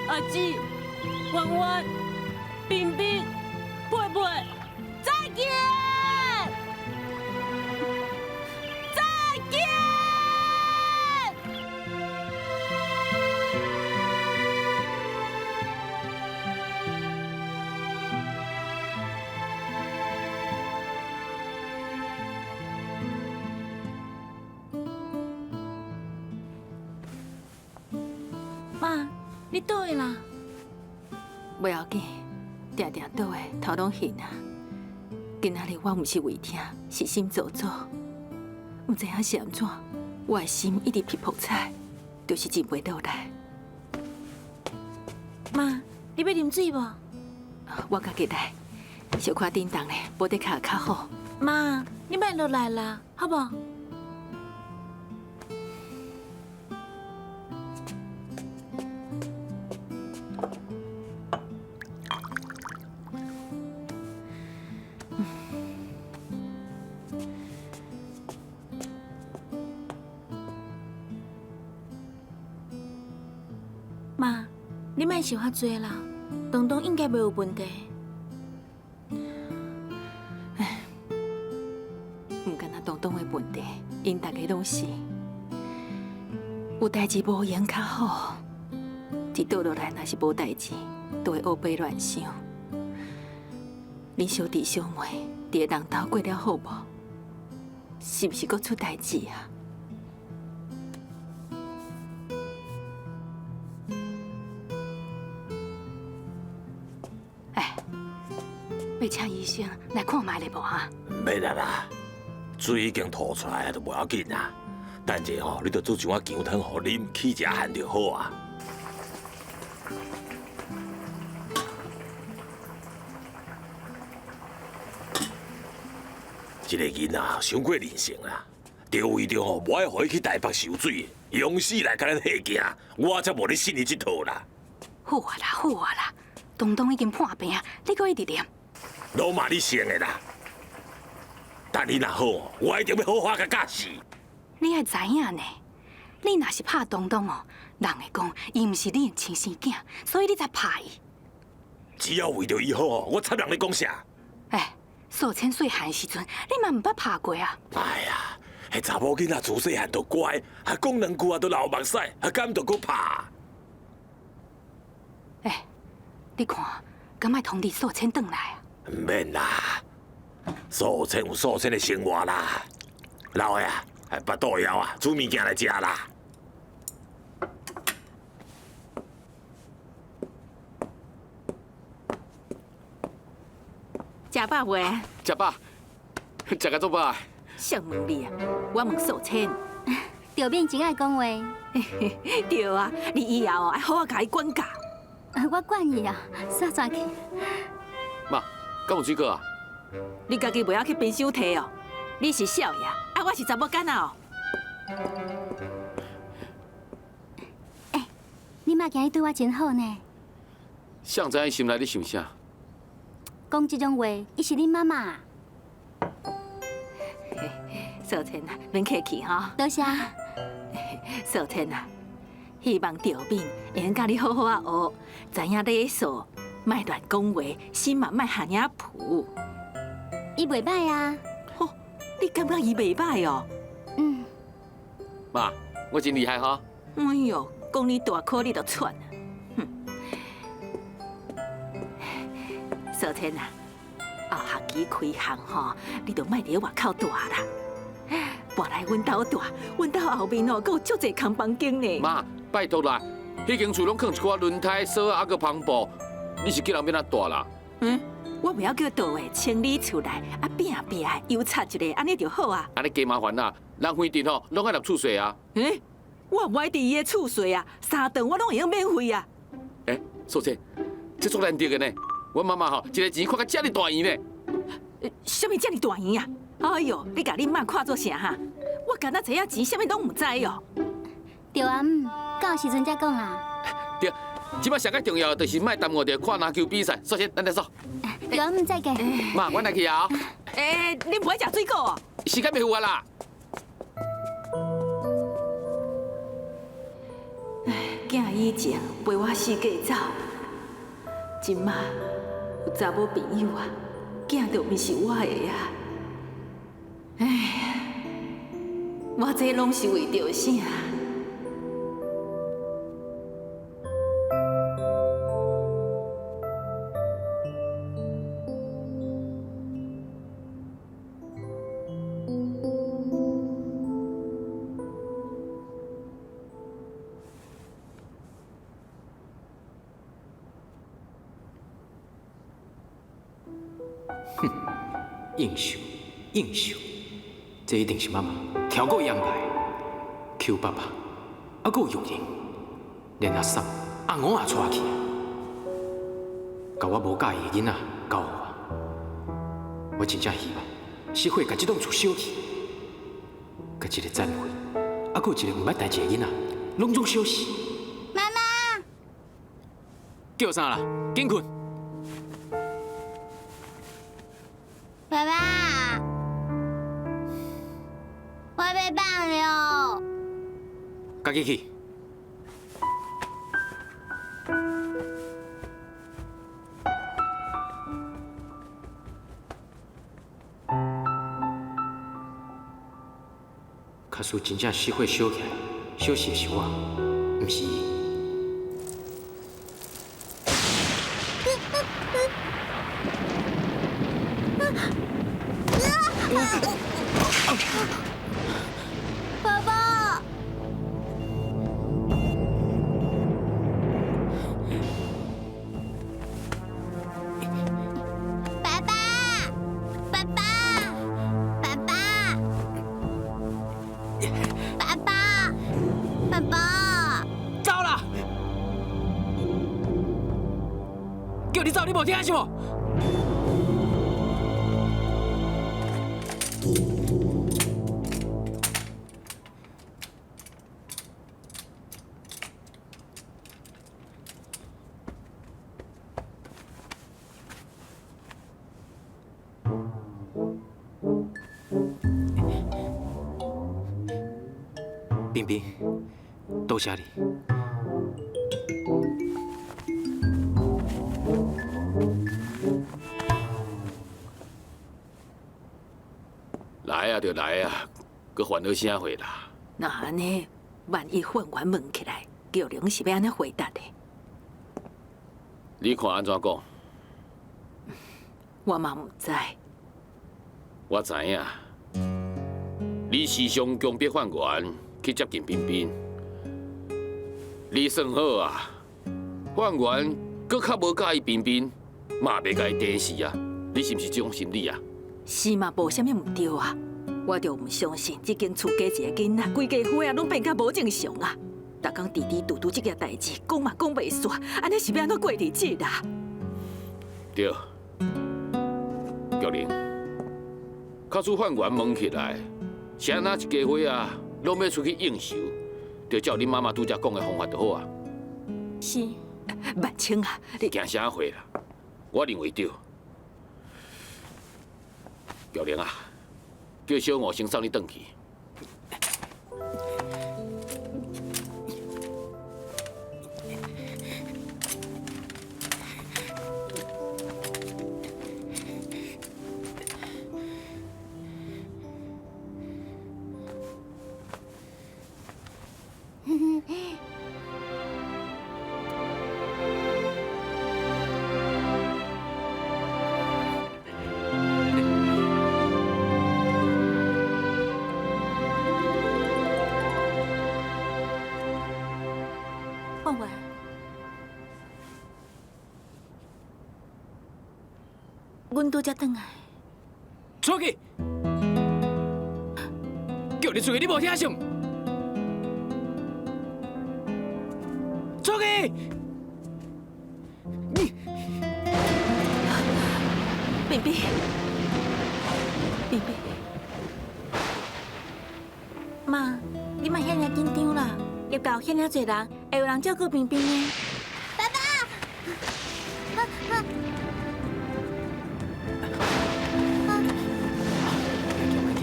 阿姊、婉婉、冰冰、佩佩，再见！再见！妈，你倒的啦？袂要紧，定定倒的头拢晕啊。今仔日我毋是胃疼，是心燥燥，毋知影是按怎，我的心一直噼噗彩，就是静袂落来。妈，你欲啉水无？我家己来，小可振动咧，无得较较好。妈，你莫落来啦，好无？妈，你莫想遐济啦，东东应该袂有问题。毋干焦东东的问题，𪜶逐家拢是有代志无闲较好，一倒落来若是无代志，就会乌白乱想。恁小弟小妹伫个人兜过了好无？是毋是阁出代志啊？哎，欲请医生来看覓咧无哈？毋免啊啦，水已经吐出来啊，就无要紧啊。等者吼，你就煮一碗姜汤予啉，去一下汗就好啊。这个囡仔伤过任性啦，就为著吼无爱予伊去台北受水，用死来共咱戏惊，我才无咧信伊这套啦。好啊啦，好啊啦，东东已经破病啊，你阁一直念。拢嘛你生的啦。等你若好，我一定欲好好共教示。你爱知影呢，你若是拍东东哦，人会讲伊毋是你的亲生囝，所以你才拍伊。只要为著伊好，我插人咧讲啥？哎，素芊细汉的时阵，你嘛毋捌拍过啊？哎呀，彼查某囡仔自细汉就乖，啊讲两句啊都流目屎，啊敢就阁拍？哎，你看，敢爱通知素芊转来啊？毋免啦，素芊有素芊的生活啦。老的啊，腹肚枵啊，煮物件来食啦。食饱未？食饱，食甲足饱。谁问你啊？我问素芊。著敏真爱讲话。对啊，你以后爱好好共伊管教。我管伊啊，煞怎去？妈，敢有水果啊？你家己袂晓去冰箱提哦。你是少爷，啊，我是查某囡仔哦。欸，你妈今日对我真好呢。谁知影伊心内咧想啥？讲这种话，伊是恁妈妈。素芊啊，免客气吼。多谢。素芊啊，希望著敏会用佮你好好仔学，知影礼数，莫乱讲话，心嘛莫遐尔浮。伊袂䆀啊。吼，你感觉伊袂䆀哦？嗯。妈，我真厉害吼。哎哟，讲你大颗你就喘啊！哼。素芊啊，后学期开学吼，你就莫伫外口蹛啦，搬来阮兜蹛，阮兜后面哦，阁有足济空房间呢。妈，拜托啦，彼间厝拢囥一寡轮胎、锁仔，犹阁帆布，你是叫人欲按怎蹛啦？嗯，我袂晓叫倒的，清理厝内，啊拼拼的，油漆一下，按呢就好啊。按呢加麻烦啦，人非阵吼，拢爱纳厝税啊。欸，我毋爱伫伊的厝税啊，三顿我拢会用免费啊。欸，素芊，这足难得的呢。阮妈妈吼，一个钱看甲遮尔大圆呢。啥物遮尔大圆啊？哎哟，你共恁妈看做啥哈？我敢若知影钱，啥物拢毋知哦。对啊，到时阵才讲啦。对，这摆上较重要的就是莫耽误著看篮球比赛。素芊，咱来说。对啊，再见。妈，阮来去啊。欸，你无爱食水果哦？时间袂有啊啦。囝以前陪我四界走，這馬有查某朋友啊，囝就毋是我的啊。唉，我這攏是為著啥？哼，应酬，应酬，这一定是妈妈超过伊安排的。邱爸爸，犹阁有玉玲，连阿嫂、阿五也带去，共我无佮意的囡仔交予我，我真正希望死火共这栋厝烧去，共一个残废，犹阁有一个毋捌代志的囡仔，拢总烧死。妈妈，叫啥啦？紧睏！爸爸，我欲放了。家己去。假使真正死火烧起来，烧死的是我，毋是伊。爸爸，爸爸，爸爸，爸爸，爸爸，爸爸，走啦！叫你走，你无听是无？冰冰，多谢你。来啊，就来啊，阁烦恼啥货啦？那按呢，万一法官问起来，玉玲是欲按怎回答的？你看按怎讲？我嘛毋知。我知影，你时常强迫法官去接近彬彬，你算好啊，法官阁较无佮意彬彬，嘛袂共伊提示啊，你是毋是这种心理啊？是嘛，无啥物毋对啊，我就毋相信这间厝加一个囡仔，规家伙仔拢变甲无正常啊！逐工弟弟拄拄这件代志，讲嘛讲袂煞，按呢是欲按怎过日子啦？对，玉玲，假使法官问起来，是按怎一家伙仔拢欲出去应酬，就照恁妈妈拄才讲的方法就好啊。是，万青啊，你惊啥货啦？我认为对。玉玲啊，叫小五先送你转去。法官，阮拄才转来。出去！叫你出去，你无听是毋？出去！你，彬彬，彬彬，妈，你莫遐尔紧张啦，入到遐尔济人，会有人照顾彬彬的。爸爸，别惊，别惊。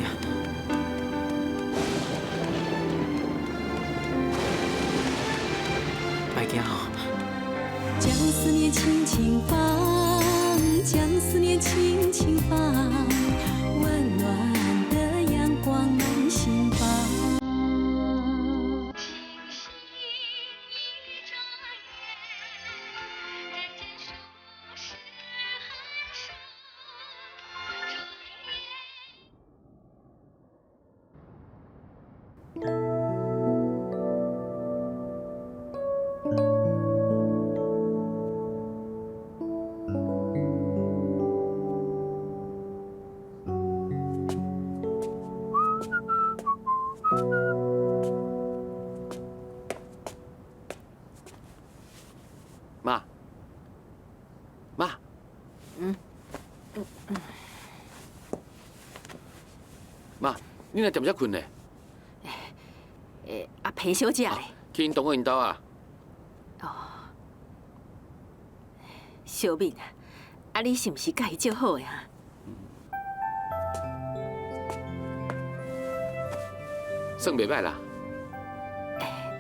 將思念輕輕放，將思念輕輕放，溫暖的陽光滿心房。媽，媽，媽，你若踮遮睏呢？欸，阿裴小姐咧。去𪜶同學𪜶兜啊。哦，小敏啊，啊你是毋是佮伊足好的啊？算袂䆀啦。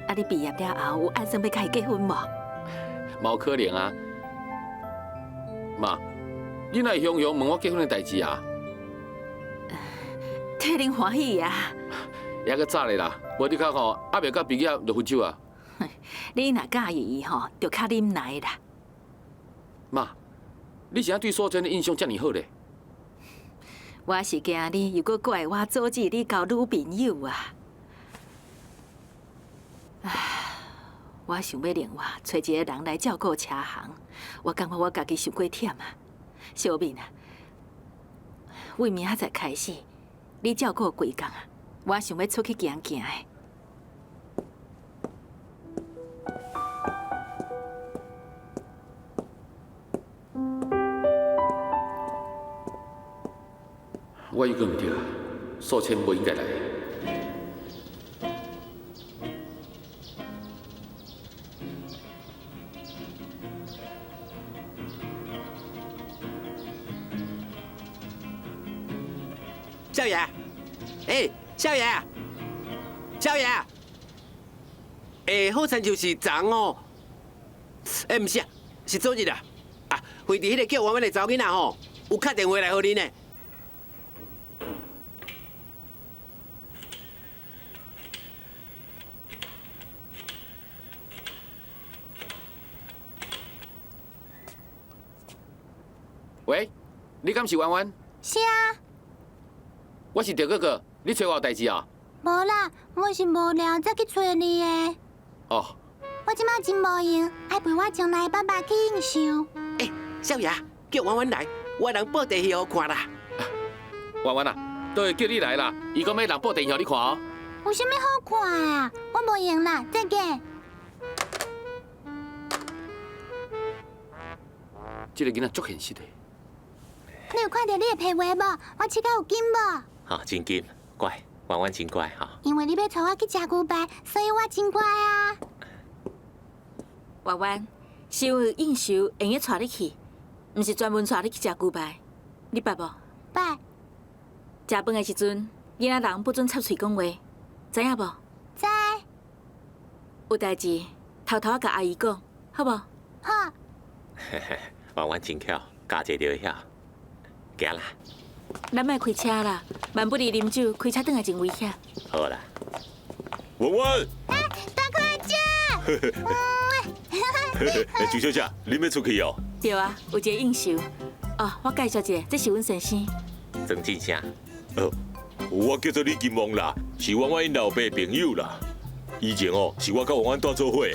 啊你畢業了後有按算欲佮伊結婚無？嘛有可能啊。媽，你哪會雄雄問我結婚的代誌啊？替恁歡喜啊！猶閣早咧啦，無你較吼，猶未到畢業就分手啊？你若佮意伊吼，就較忍耐啦。媽，你是按怎對素貞的印象遮爾好咧？我是驚你又閣怪我阻止你交女朋友啊！唉，我想欲另外揣一个人來照顧車行，我感覺我家己傷過忝啊。小敏啊，為明仔載開始，你照顧規工啊，我想欲出去行行的。我猶閣毋對，素貞無應該來。少爺，欸，少爺，少爺，欸，好親像是昨哦，欸，毋是啊，是昨日啊，啊，惠佇彼個叫婉婉的查某囡仔吼，有敲電話來予恁呢。喂，你敢是婉婉？是啊。我是趙哥哥，你揣我有代誌啊？無啦，我是無聊才去揣你的。哦。我這擺真無閒，愛陪我將來的爸爸去影相。欸，少爺，叫婉婉來，我人報地戲予看啦。婉婉啊，都會叫你來啦，伊講欲人報電戲予你看哦。有啥物好看的啊？我無閒啦，再見。這个囡仔足現實的。你有看著你的皮鞋無？我試甲有緊無？吼，真緊，乖，婉婉真乖吼。因為你欲帶我去食牛排，所以我真乖啊。婉婉，是因為應酬會用帶你去，毋是專門帶你去食牛排，你捌無？捌。食飯的時陣，囡仔人不准插喙講話，知影無？知。有代誌，偷偷仔共阿姨講，好無？好。婉婉真巧，教者就會曉。行啦。咱莫開車啦，萬不離啉酒，開車轉來真危險。好啦，婉婉。欸，大哥阿姐。欸，周小姐，你欲出去哦？對啊，有一个應酬。哦，我介紹一下，這是阮先生。曾進生。哦，我叫做李金旺啦，是婉婉𪜶老爸的朋友啦。以前哦，是我佮婉婉蹛做伙。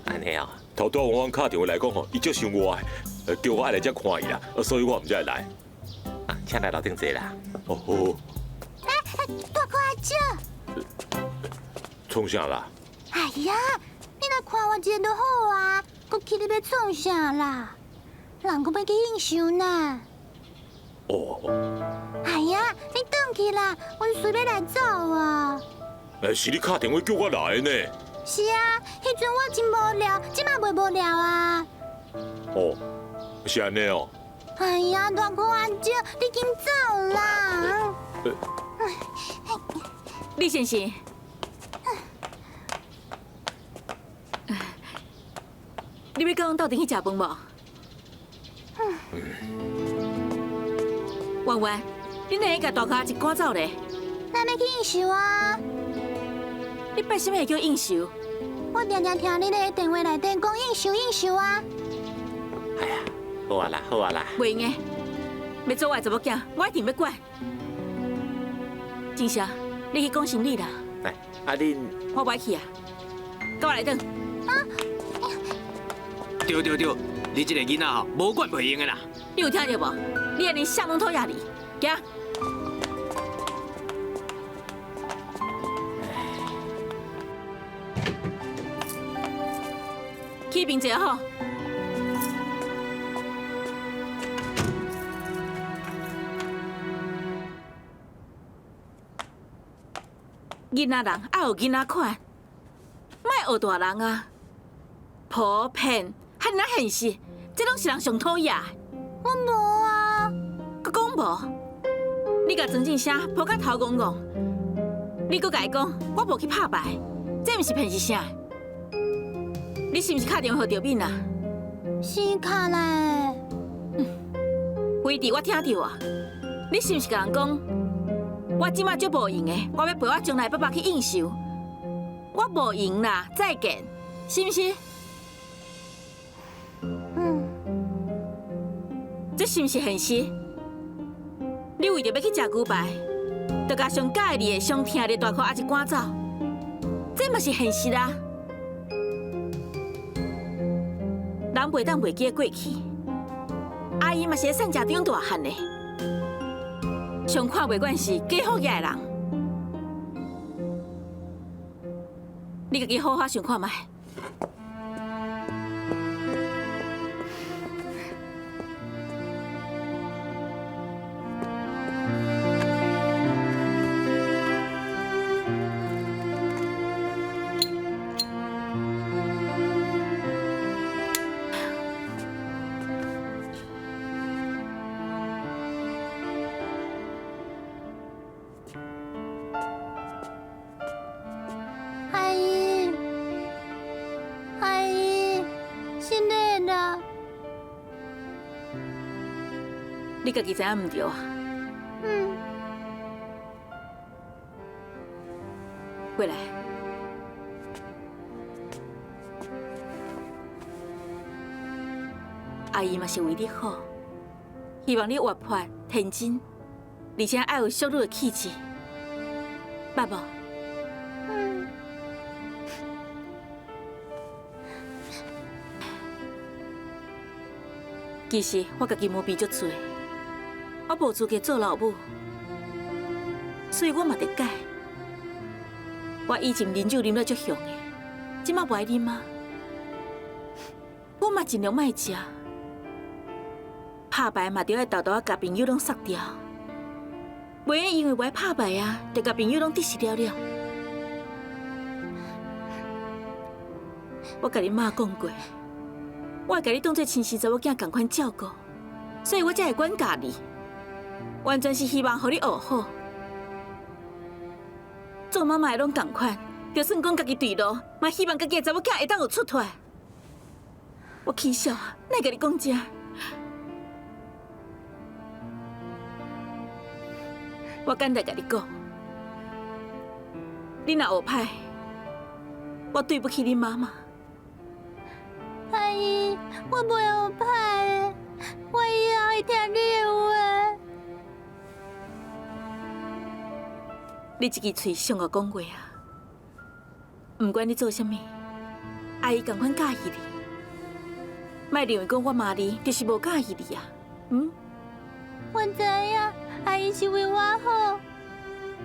按呢哦。頭拄婉婉敲電話來講吼，伊足想我的，叫我愛來遮看伊啦，所以我毋才會來。啊，請來樓頂坐啦。哦好。欸，大哥阿姐。創啥啦？哎呀，你來看我一下就好啊，閣去咧欲創啥啦？人閣欲去應酬呢。哦。哎呀，你轉去啦，阮隨欲來走啊。欸，是你敲電話叫我來的呢。是啊，彼陣我真無聊，這馬袂無聊啊。哦，是按呢哦。哎呀，大哥阿姐，你緊走啦！李先生，你欲佮阮鬥陣去食飯無？婉婉，你哪會共大哥阿一趕走咧？咱欲去應酬啊！你拜啥物會叫應酬？我定定聽你咧電話內底講應酬應酬啊！哎呀，好啊啦，好啊啦。袂用的，欲做我的查某囝，我一定欲管。金霞，你去講生理啦。來，啊恁，我無愛去啊，佮我來轉。啊！對對對，你這個囡仔吼，無管袂用的啦。你有聽著無？你按呢啥攏討厭你，行。去邊坐好。囡仔人愛有囡仔款，莫學大人啊！婆騙，遐爾仔現實，這攏是人上討厭的。我無啊，閣講無？你共莊振聲抱甲頭戇戇，你閣共伊講我無去拍牌，這毋是騙是啥？你是毋是敲電話予趙敏啊？是敲來。非弟，我聽著啊！你是毋是共人講？我這馬足無閒的，我欲陪我將來爸爸去應酬，我無閒啦，再見，是毋是？嗯，這是毋是現實？你為著欲去食牛排，就共上佮意你的、上疼你的大箍阿一趕走，這嘛是現實啊！人袂當袂記得過去，阿姨嘛是咧散食長大漢的。上看袂慣是假好額的人，你家己好好想看覓。阿姨，阿姨，是你啦。你家己知影毋對啊？嗯。過來。阿姨嘛是為你好，希望你活潑天真，而且愛有淑女的氣質，捌無？嗯。其實我家己毛病足濟，我無資格做老母，所以我嘛得改。我以前啉酒啉了足凶的，這馬無愛啉啊。我嘛盡量莫食，拍牌嘛著愛沓沓仔共朋友攏殺掉，袂用因為無愛拍牌啊，就共朋友攏得失了了。我共你媽講過，我會共你當做親生查某囝仝款照顧，所以我才會管教你，完全是希望予你學好。做媽媽的攏仝款，就算講家己對路，嘛希望家己的查某囝會當有出脫。我起笑，哪會共你講這？我簡單共你講，你若學歹，我對不起你媽媽。阿姨，我袂學歹的，我以後會聽你的話。你這支喙上會講話啊！毋管你做啥物，阿姨仝款佮意你。莫認為講我罵你，就是無佮意你啊！嗯？我知影，阿姨是為我好。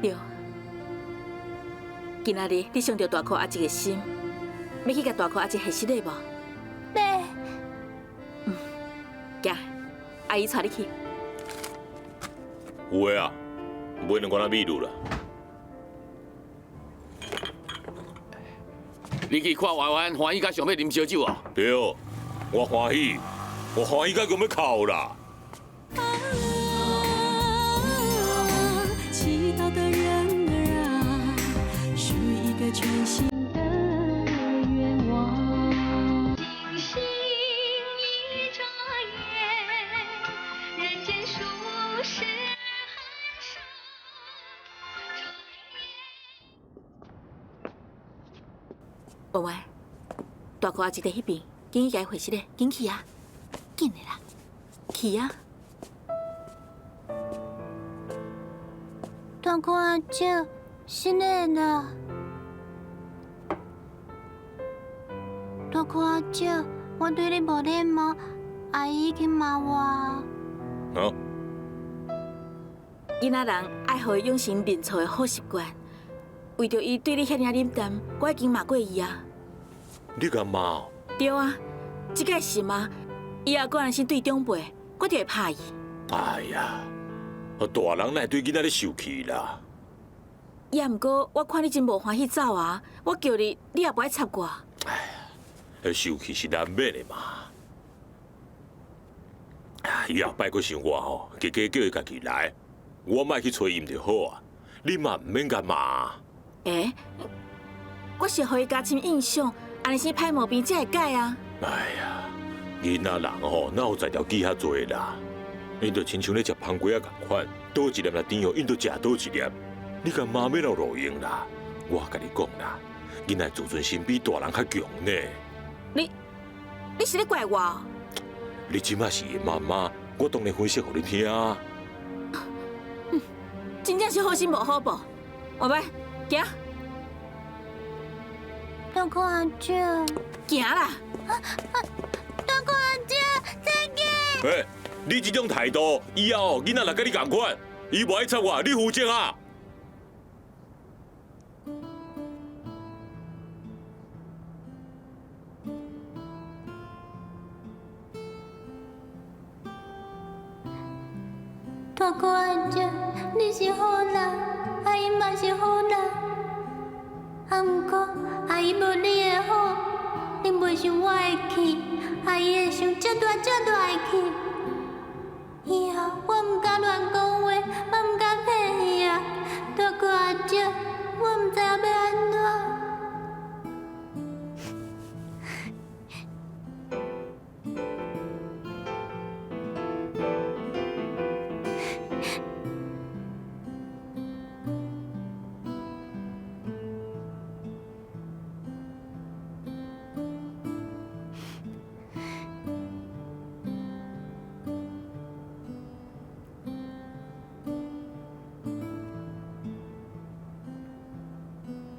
對。今仔日你傷著大箍阿叔的心，欲去共大箍阿叔還失禮無？欲。嗯，行，阿姨帶你去。有的啊，買兩罐仔米露啦。你去看婉婉歡喜甲想欲啉燒酒哦？對，我歡喜，我歡喜甲講欲哭啦。啊，祈禱的人兒啊，許一個全新的願望。星星。婉婉，大哥阿姐佇彼邊，緊去共伊回息咧，緊去啊，緊的啦，去啊！大哥阿姐，是的啦。大哥阿姐，我對你無禮貌，阿姨已經罵我。啊？囡仔人愛予伊養成認錯的好習慣，為著伊對你遐爾冷淡，我已經罵過伊啊。你共罵？對啊，這個是嗎？以後閣若是對長輩，我就會拍伊。哎呀，大人哪會對囡仔咧受氣啦？也毋過，我看你真無歡喜走啊！我叫你，你也無愛插我。哎呀，受氣是難免的嘛。以後擺閣想我吼，加加叫伊家己來，我莫去揣伊毋就好啊。你嘛毋免共罵。欸，我是予伊加深印象，按呢生歹毛病才會改啊。哎呀，囡仔人吼，哪有才調記遐濟啦？𪜶就親像咧食芳粿仔仝款，倒一粒若甜哦，𪜶就食倒一粒。你共罵欲有路用啦？我共你講啦，囡仔自尊心比大人較強呢。你是咧怪我？你這馬是伊媽媽，我當然分析予你聽啊。真正是好心無好報，婉婉，行。大哥阿姐，行啦！大哥阿姐，再見。欸，你這種態度，以後囡仔若佮你仝款，伊無愛插我，你負責啊！大哥阿姐，你是好人，阿姨嘛是好人。啊，毋過阿姨無你的好，你袂受我的氣，阿姨會生這大這大的氣。以後我毋敢亂講話，嘛毋敢騙伊啊。大哥阿姐，我毋知影欲按怎。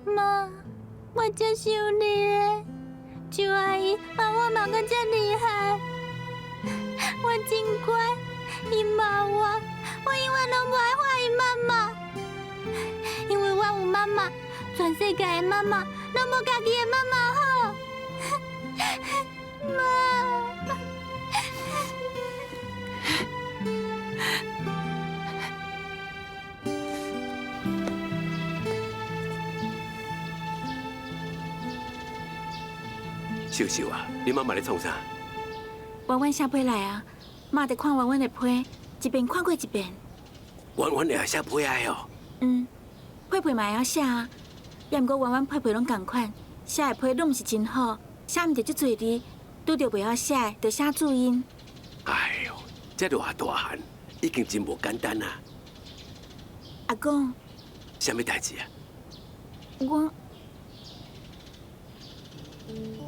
媽，我這想你的，周阿姨罵我罵甲這厲害，我真乖，伊罵我，我永遠攏無愛喊伊媽媽，因為我有媽媽，全世界的媽媽攏無家己的媽媽好。媽。秀秀啊，你媽媽咧創啥？婉婉寫批來啊，媽佇看婉婉的批，一遍看過一遍。婉婉會曉寫批仔哦？嗯，批批嘛會曉寫啊，也毋過婉婉批批攏仝款，寫的批攏毋是真好，寫毋著足濟字，拄著袂曉寫，就寫注音。哎喲，這偌大漢已經真無簡單啊！阿公，啥物代誌啊？我。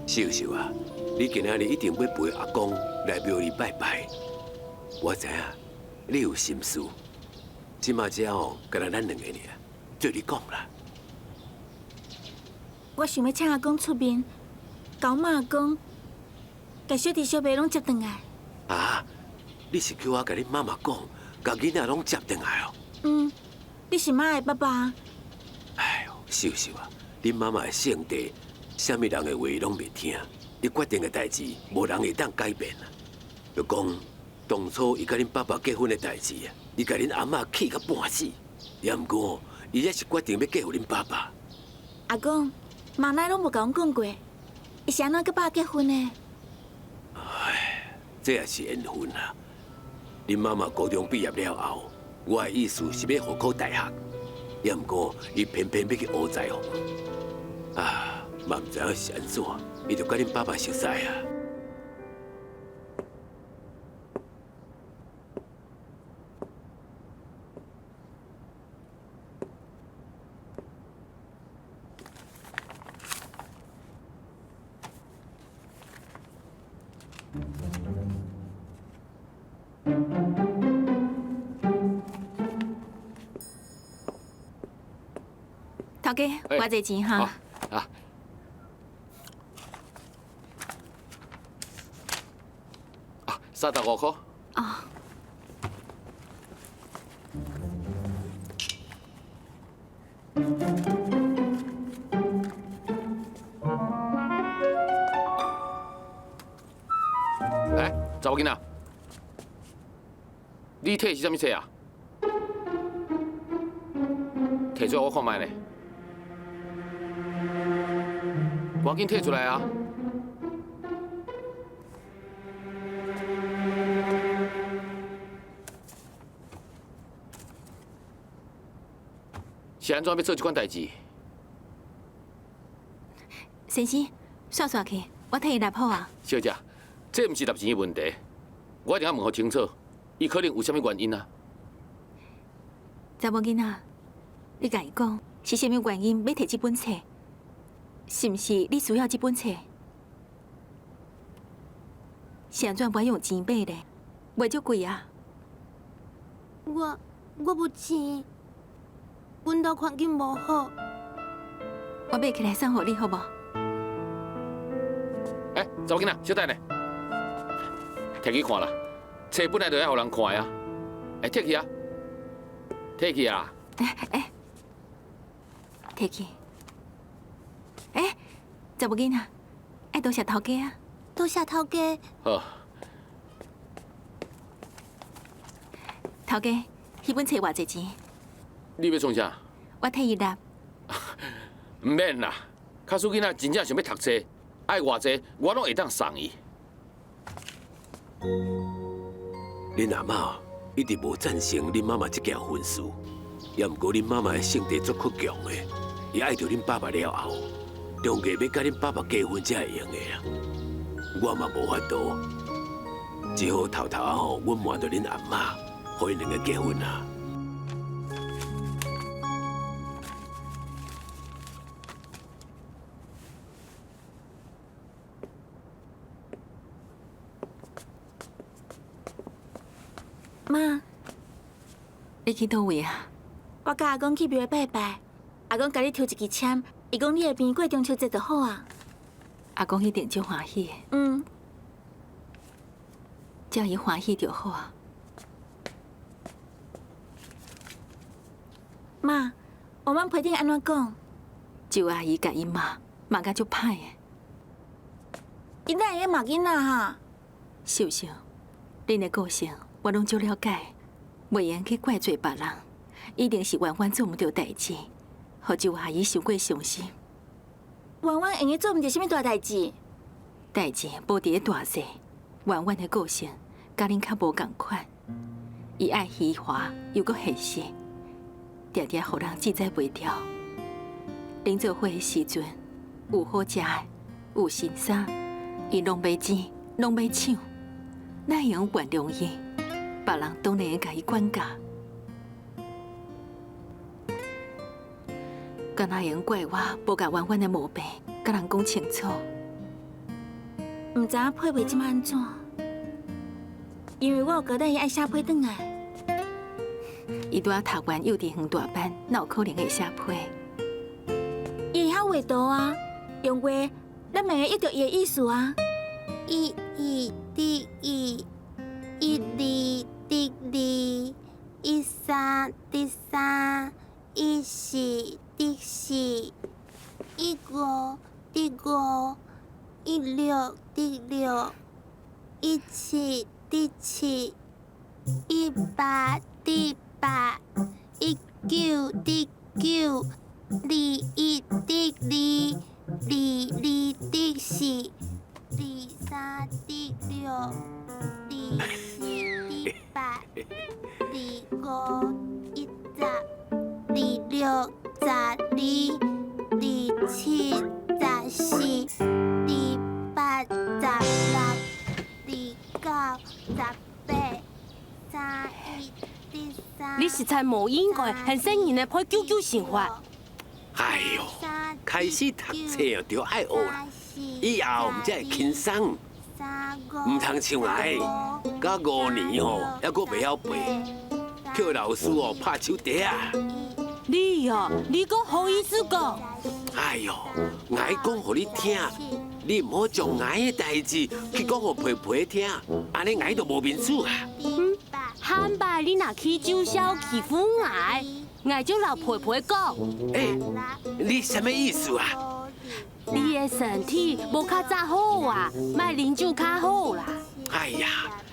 秀秀啊，你今仔日一定欲陪阿公來廟裡拜拜。我知影你有心事，這馬這吼，干焦咱兩个爾，做你講啦。我想欲請阿公出面，共阮媽講，共小弟小妹攏接轉來。啊！你是叫我共恁媽媽講，共囡仔攏接轉來哦？嗯，你是媽的爸爸。哎喲，秀秀啊，恁媽媽的性地。啥物人的話攏袂聽，伊決定的代誌，無人會當改變啊。就講當初伊佮恁爸爸結婚的代誌啊，伊共恁阿嬤氣甲半死，也毋過伊也是決定欲嫁予恁爸爸。阿公，媽奶攏無共阮講過，伊是按怎佮爸結婚的？唉，這也是緣分啊。恁媽媽高中畢業了後，我的意思是欲予考大學，也毋過伊偏偏欲去學裁縫，啊。嘛毋知影是按怎，伊就佮恁爸爸熟似啊。头家，偌濟錢哈？啊！啊，35箍。哦。来，查某囡仔，你摕的是啥物册啊？摕出来我看覓咧。赶紧摕出来啊！是按怎欲做这款代志？先生，煞煞去，我替伊纳好啊。小姐，这毋是纳钱的问题，我一定要问予清楚，伊可能有啥物原因啊？查某囡仔，你共伊讲是啥物原因欲摕这本册？是毋是你需要这本册？是按怎无爱用钱买咧？袂足贵啊！我无钱，阮兜环境无好。我买起来送予你好无？欸，查某囡仔，小等下，摕去看啦。册本来就爱予人看的啊。欸，摕去啊，摕去啊。欸，摕去。欸，查某囡仔，爱多谢头家啊！多谢头家。好。头家，彼本册偌济钱？你欲创啥？我替伊纳。毋免啦，假使囡仔真正想欲读册，爱偌济，我拢会当送伊。恁阿嬷一直无赞成恁妈妈这件婚事，也毋过恁妈妈的性格足倔强的，伊爱著恁爸爸了后，终于欲佮恁爸爸结婚才会用的啦。我嘛无法度，只好偷偷仔吼，阮瞒著恁阿嬷，予𪜶两个结婚啊。妈，你去佗位啊？我佮阿公去庙拜拜，阿公共你抽一支签，伊讲你会平过中秋节就好啊。阿公一定足欢喜的。嗯，只要伊欢喜就好啊。妈，我们批顶按怎讲？周阿姨共伊骂，骂甲足歹的。伊哪会用骂囡仔哈？秀秀，恁的个性我拢足了解，袂用去怪罪别人，一定是婉婉做毋对代志，予周阿姨伤过伤心。婉婉会用做毋对啥物大代志？代志无伫咧大细，婉婉的个性佮恁较无仝款，伊爱虚华又阁现实，定定予人记载袂牢。恁做伙的时阵，有好食的，有新衫，伊拢欲争，拢欲抢，哪会用原谅伊？别人当然会共伊管教，敢若会用怪我无共婉婉的毛病，共人讲清楚？毋知影批袂这马按怎，因为我有交代伊爱写批转来。伊拄仔读完幼稚园大班，哪有可能会写批？伊会晓画图啊，用画，咱嘛会译著伊的意思啊。一、二、得一，一、二。得二，一三得三，一四得四，一五得五，一六得六，一七得七，一八得八，一九得九，二一得二，二二得四，二三得六，二四得八，二五一十，二六十二，二七十四，二八十六，二九十八，三一得三。你实在无应该很生人的配九九乘法。哎哟，开始读册就爱学啦，以后才会轻松，毋通像来，甲5年吼，犹阁袂晓背，叫老师哦拍手袋啊！你哦，你阁好意思讲？哎哟，𠊎讲予你听，你毋好将𠊎的代誌去講予皮皮聽，按呢𠊎就無面子啊！嗯，罕擺你若起酒痟欺負𠊎，𠊎就老皮皮講。欸，你啥物意思啊？你的身體無較早好啊，莫啉酒較好啦。哎呀，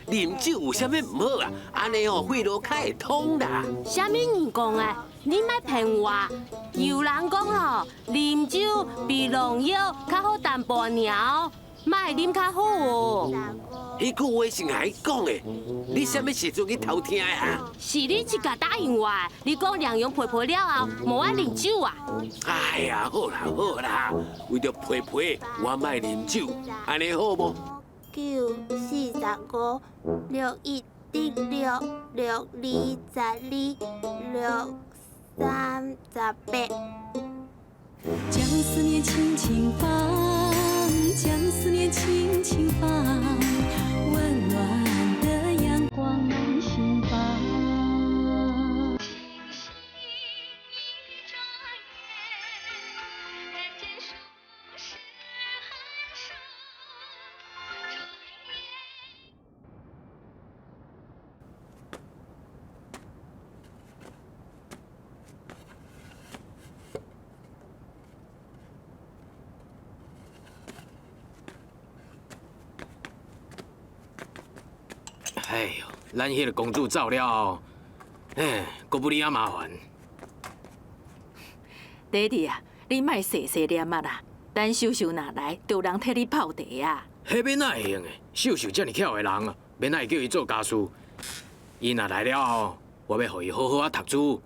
啉酒有啥物毋好啊？按呢吼，血路較會通啦。啥物人講的？你莫騙我！有人講吼，啉酒比農藥較好淡薄爾，莫啉較好哦。彼句話是𠊎講的，你啥物時陣去偷聽的啊？是你自家答應我的，你講兩樣皮皮了後，無愛啉酒啊。哎呀，好啦好啦，為著皮皮，我莫啉酒，按呢好無？9、45、61得6、62、12、6、3、18。將思念輕輕放，將思念輕輕放，溫暖的陽光滿心房。哎呦，咱彼个公主走了後，哎，閣不哩仔麻煩。爹地啊，你莫細細念啊啦，等秀秀若來，就有人替你泡茶啊。彼欲哪會用的？秀秀遮爾巧的人啊，欲哪會叫伊做家事？伊若來了後，我欲予伊好好仔讀書。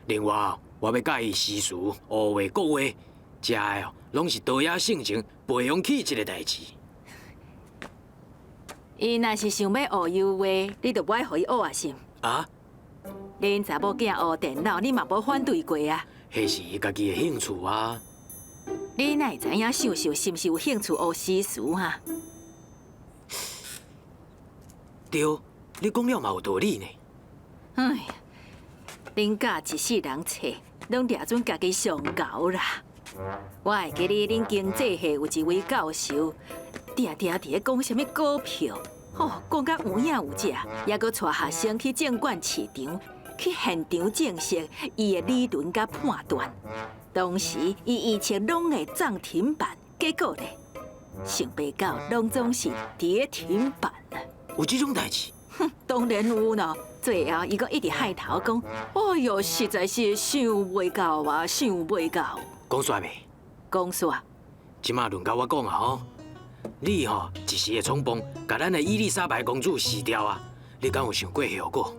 另外，我欲教伊詩詞、烏話、國話，遮的哦，攏是陶冶性情、培養氣質的代誌。伊若是想欲學油畫，你就無愛予伊學啊是？啊？恁查某囝學電腦，你嘛無反對過啊？彼是伊家己的興趣啊。你哪會知影秀秀是毋是有興趣學詩詞啊？對，你講了嘛有道理呢。哎呀，恁教一世人冊，攏掠準家己上猴啦。我會記得恁經濟系有一位教授，定定佇咧講啥物股票，吼，講甲有影有跡，猶閣帶學生去證券市場，去現場證實伊的理論佮判斷。當時伊預測攏會漲停板，結果咧，想袂到攏總是跌停板啊！有這種代誌？哼，當然有咯。最後伊閣一直害頭講：哎喲，實在是想袂到啊，想袂到。講煞未？講煞。這馬輪到我講啊吼，你吼一時的衝動，共咱的伊麗莎白公主辭掉啊！你敢有想過後果？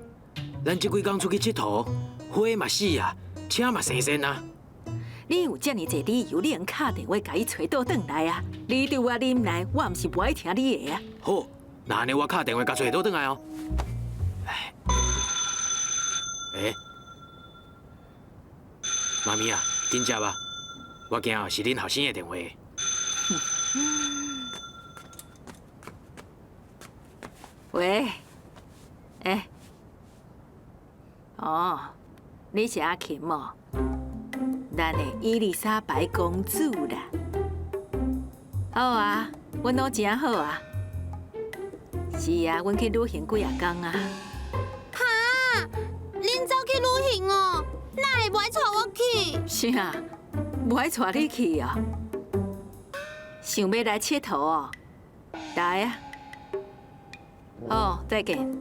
咱這幾工出去𨑨迌，花嘛死啊，車嘛生鉎啊！你有遮爾濟理由，你會敲電話共伊揣倒轉來啊！你對我忍耐，我毋是無愛聽你的啊！好，那按呢我敲電話共揣倒轉來哦。欸，媽咪啊，緊接啊！我驚是恁後生的電話。喂，欸，哦，你是阿琴哦？咱的伊麗莎白公主啦。好啊，阮攏誠好啊。是啊，阮去旅行幾仔工啊。哈，恁走去旅行哦？哪會無愛帶我去？啥？無愛帶你去哦？想欲來𨑨迌哦？來啊！好，再見。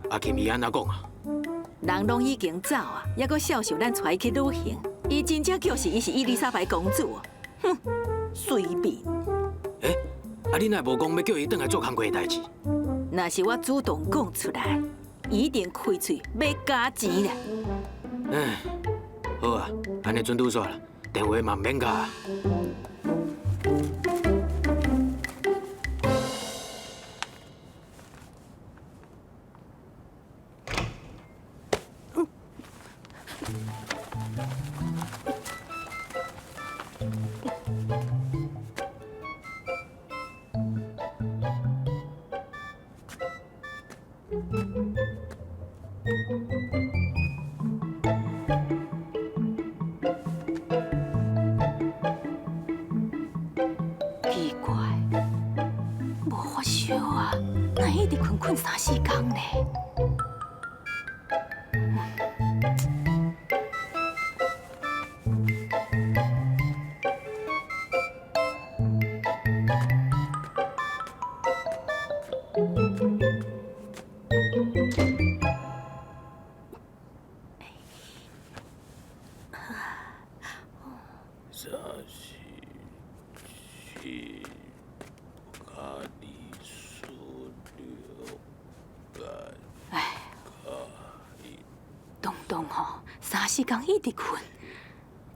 阿琴伊按怎講啊？人攏已經走啊，猶閣笑想咱帶伊去旅行。伊真正叫是伊是伊麗莎白公主哦！哼，隨便。欸，啊你哪會無講欲叫伊轉來做工課的代誌？若是我主動講出來，伊一定開喙欲加錢啦。唉，好啊，按呢準拄煞啦，電話嘛毋免敲。奇怪，無發燒啊，哪會一直睏睏三四工呢？三四七加二四六八。哎，東東吼，三四工一直睏，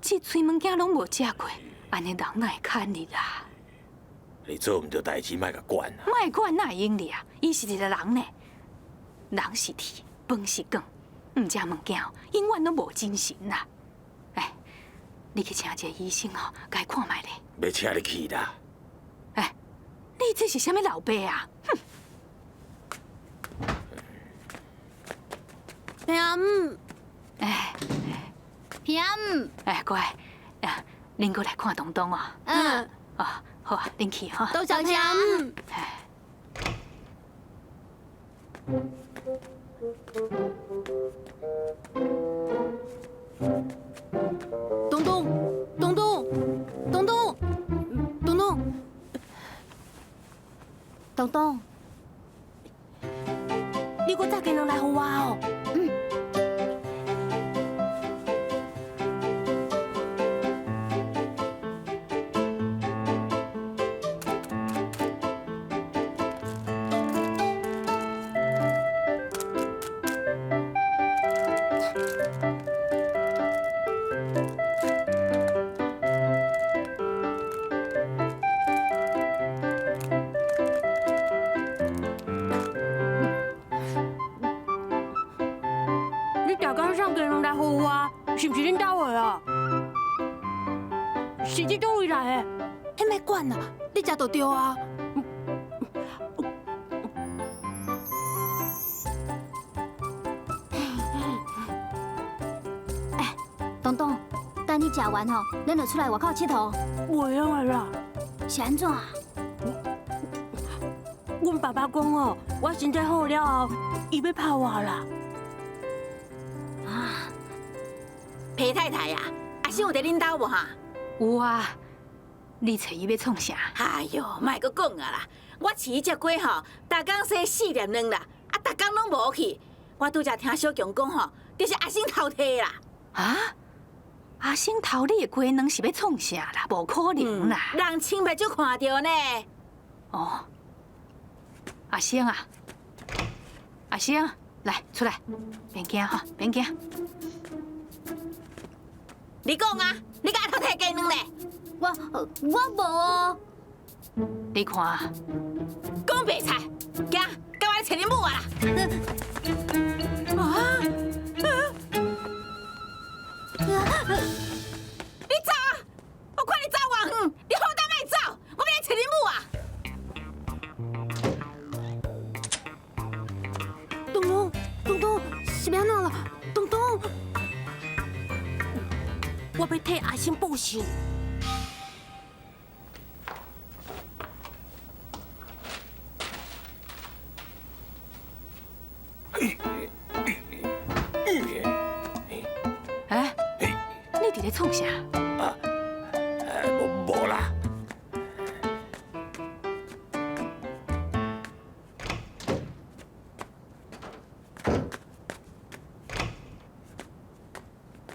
這喙物件攏無食過，按呢人哪會堪你啦？你做毋對代誌，莫共管啊！莫管哪會用哩啊？伊是一个人呢，人是鐵，飯是鋼，毋食物件永遠攏無精神啦。哎，你去請一個醫生吼，共伊看覓咧。欲請你去啦！哎，你這是啥物老爸啊？哼！平姆，哎，平姆，哎，乖，啊，恁閣來看東東哦。嗯。哦，好啊，恁去吼。多謝平姆。哎。東東，東東，東東，東東，東東，你閣炸雞卵來予我哦。嗯。你逐工送鸡卵來予我，是毋是恁兜的啊？是這佗位來的？彼莫管啦，你食就對啊。哎，東東，等你食完吼，咱就出來外口𨑨迌。袂用的啦。是按怎？阮爸爸講哦，我身體好了後，伊欲拍我啦。啊，裴太太啊，阿生有佇恁兜無哈？有啊，你揣伊欲創啥？哎喲，莫閣講啊啦！我飼彼隻雞吼，逐工生四粒卵啦，啊，逐工攏無去。我拄才聽小強講吼，就是阿生偷摕啦。啊？阿生偷你的雞卵是欲創啥啦？無可能啦！人親目睭看著呢。哦，阿生啊，阿生，來出來，免驚哈，免驚。你講啊，你敢偷摕雞卵咧？我無哦。你看，講白菜，行，共我來揣恁母啊啦！啊！你走啊！我看你走偌遠，你好膽莫走，我欲來揣恁母啊！東東，東東，是欲按怎啦？東東，我欲替阿生報仇。哎，你佇咧創啥？啊，無啦。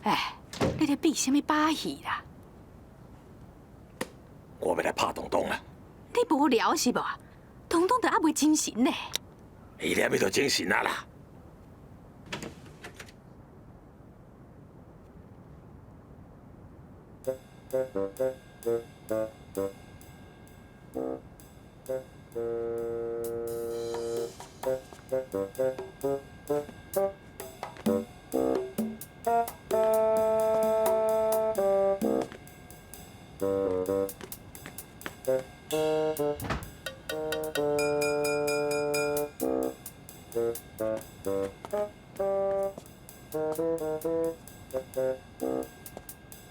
哎，你咧比啥物把戲啦？我欲來拍東東啦！你無聊是無？東東都猶未精神呢。伊連欲就精神啊啦！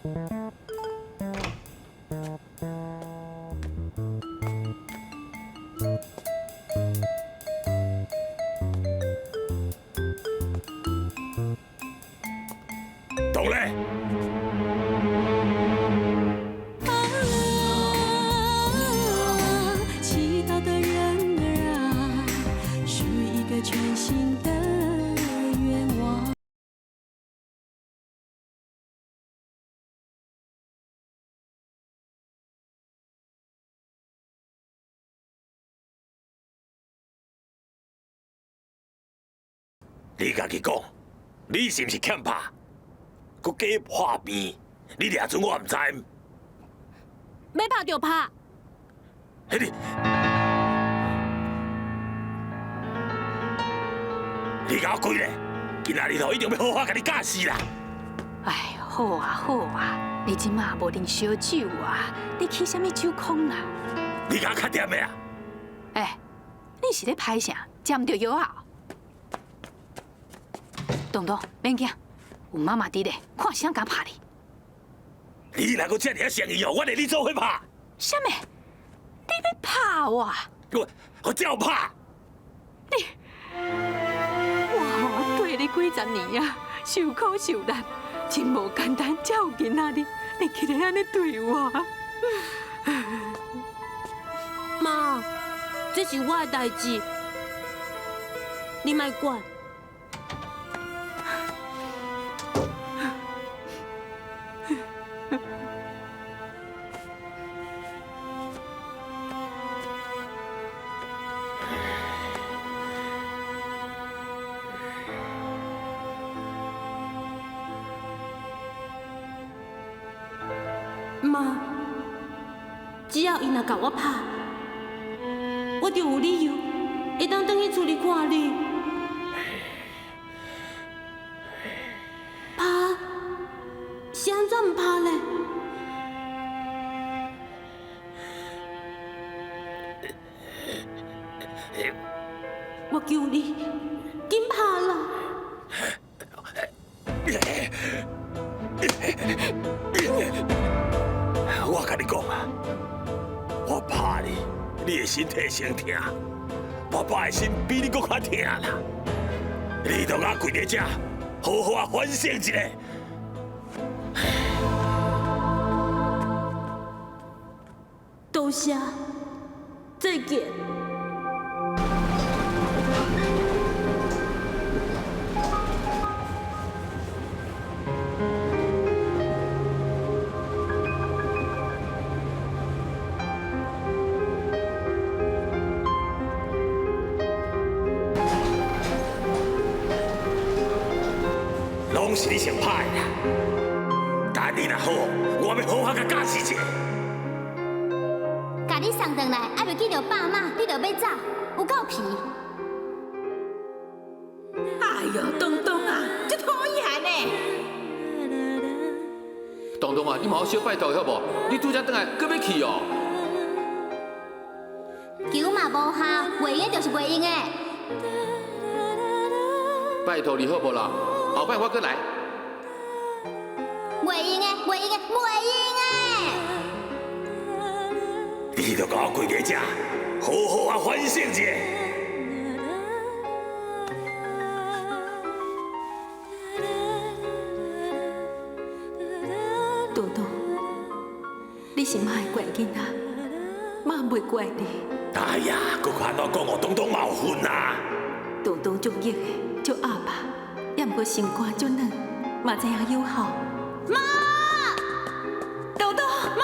懂嘞。啊，祈祷的人儿啊，许一個全新的願望。你家己講，你是毋是欠拍？閣假破病，你掠准我毋知。欲拍就拍。彼你，你共我跪咧！今仔日吼一定欲好好共你教示啦。哎，好啊好啊，你這馬無啉燒酒啊，你起啥物酒空啊？你共我較恬的啊！哎，你是咧拍啥？食毋著藥啊？東東，免驚，有媽媽佇咧，看誰敢拍你。你若閣遮爾仔生意哦，我會你做伙拍。啥物？你欲拍我？我照拍。你，我對你幾十年啊，受苦受難，真無簡單，才有今仔日，你竟然按呢對我。媽，這是我的代誌，你莫管。媽，只要伊若共我拍，我就有理由會當轉去厝裡看你。拍，是按怎毋拍咧？我求你，緊拍啦！我共你講啊，我拍你，你的身體先疼，爸爸的心比你閣較疼啦。你著共我跪佇遮，好好啊反省一下。多謝，再見。攏是你先拍的啦！等你若好，我欲好好共教示一下。共你送轉來，猶未見著爸媽，你就欲走，有夠皮！哎喲，東東啊，足討厭呢！東東啊，你嘛好小拜託好無？你拄才轉來，閣欲去哦？求嘛無效，袂用就是袂用的。拜託你好無啦？後擺我閣來。袂用的，袂用的，袂用的！你著共我跪佇遮，好好啊反省一下。東東，你是媽的乖囡仔，媽袂怪你。哎呀，閣按怎講哦？東東嘛有份啊。東東足激的，足鴨霸，也毋過心肝足軟，嘛知影友好。媽，東東，媽，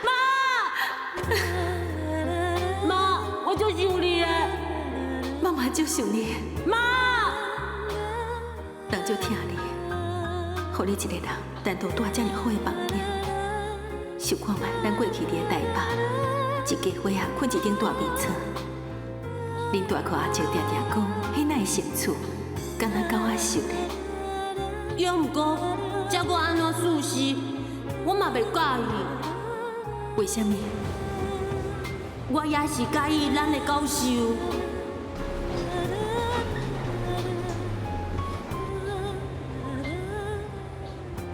媽，媽，我足想你的。媽嘛足想你。媽，人足疼你，予你一个人單獨蹛遮爾好的房間。想看覓，咱過去佇咧台北，一家伙仔睏一頂大眠床。恁大哥阿叔定定講，彼哪會成厝，敢若狗仔獸咧。猶毋過，這閣按怎事實，我嘛袂佮意。為啥物？我也是佮意咱的教授。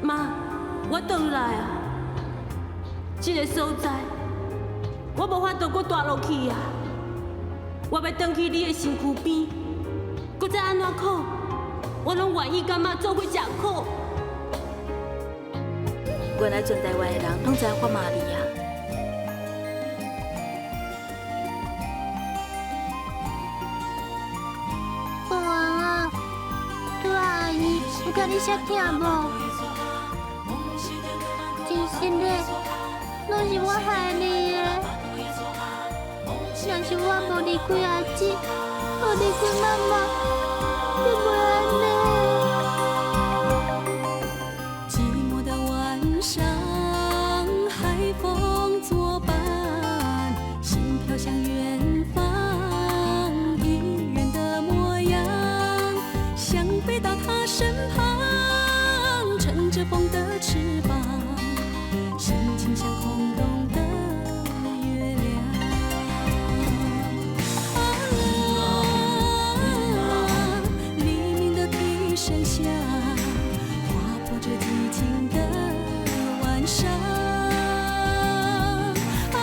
媽，轉來啊？這个所在，我無法度閣蹛落去啊！我欲轉去你的身軀邊，閣再按怎苦，我攏願意甘仔做伙食苦。原來全台灣的人攏知影我罵你啊！國王啊，對阿姨有共你摔疼無？真實的，攏是我害你的。若是我無離開阿姊，無離開媽媽，就袂按呢。寂寞的晚上，海風作伴，心飄向遠方，一人的模樣，想飛到他身旁，乘著風的翅膀，心情像空洞的月亮。啊，黎明的啼聲響，劃破這寂靜的晚上。啊，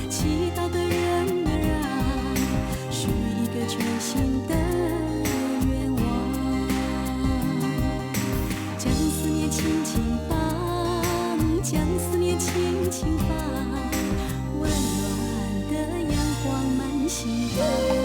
祈禱的人兒啊，許一個全新的願望，將思念輕輕放，將思念輕輕放，溫暖的陽光滿心房。